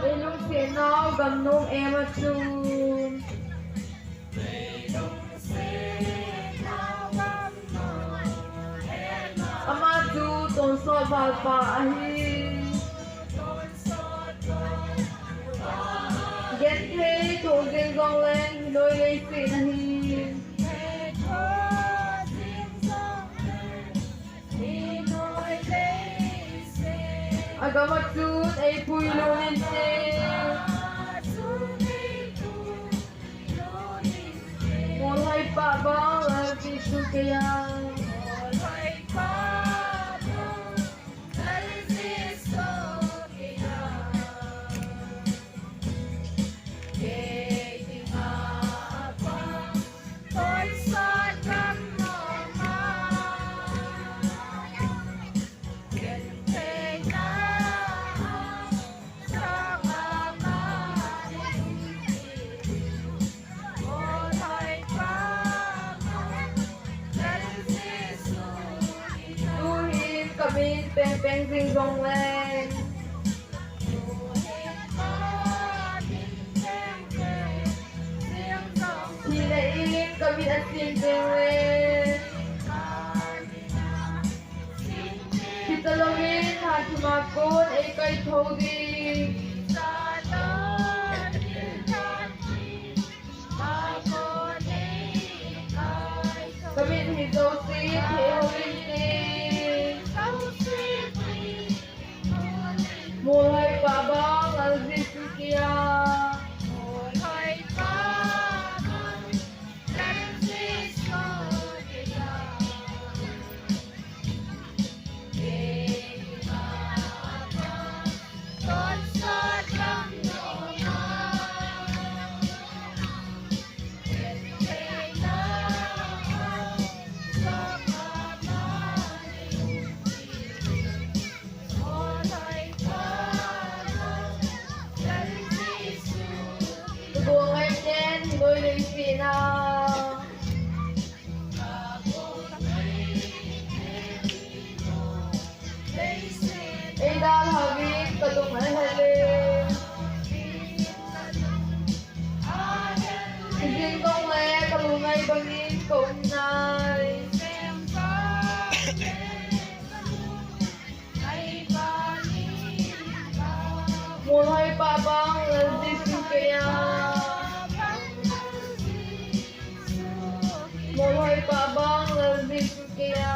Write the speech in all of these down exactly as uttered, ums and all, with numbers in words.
Ei lungsetnau gamnom Emma chu. Ama chu tonsot valpa ahi. Genthei thoh jing jongleng, hinoi leiset ahi. Agam a chun eipui lut inte. Molhoi pah bang Lal Jesu keiya. Tuhin kamin pengpeng jing jongleng, thina in kamin asin jongleng, hitalou in hatthima kon eikaithou ding. Kamin hi jouse thei hou inte. Molhoi pah bang Lal Jesu keiya. Tugongai ten, hinoi leiset na. Eidalhauvin kalung ahel e. Hijing jongle kalung ngai bangin kaum nai. Molhoi pah bang Lal Jesu keiya. Molhoi pah bang Lal Jesu keiya.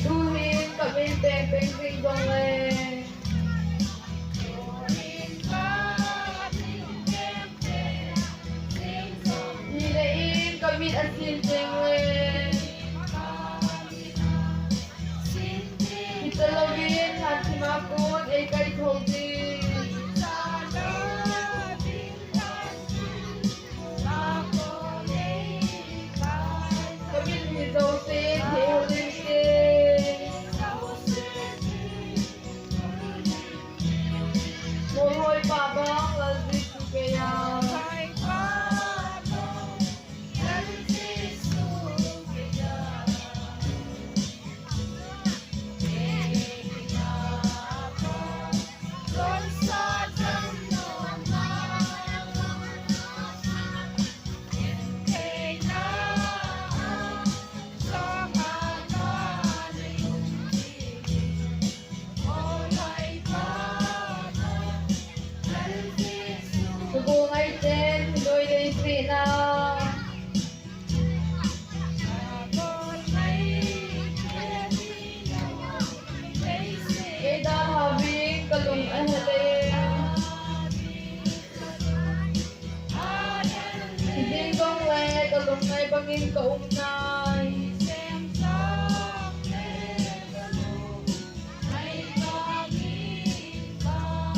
Tuhin kamin pengpeng jing jongleng, thina in kamin asin jongleng, hitalou in hatthima kon eikaithou ding. Kamin hi jouse thei hou inte. Molhoi pah bang Lal Jesu keiya. Tugongai ten, hinoi leiset na. Eidalhauvin kalung ahel e. Hijing jongle kalung ngai bangin kaum nai.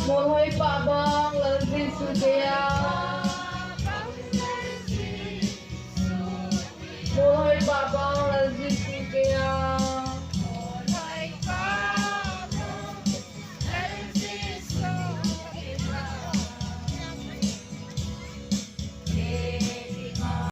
Molhoi Pahbang Lal Jesu Daya.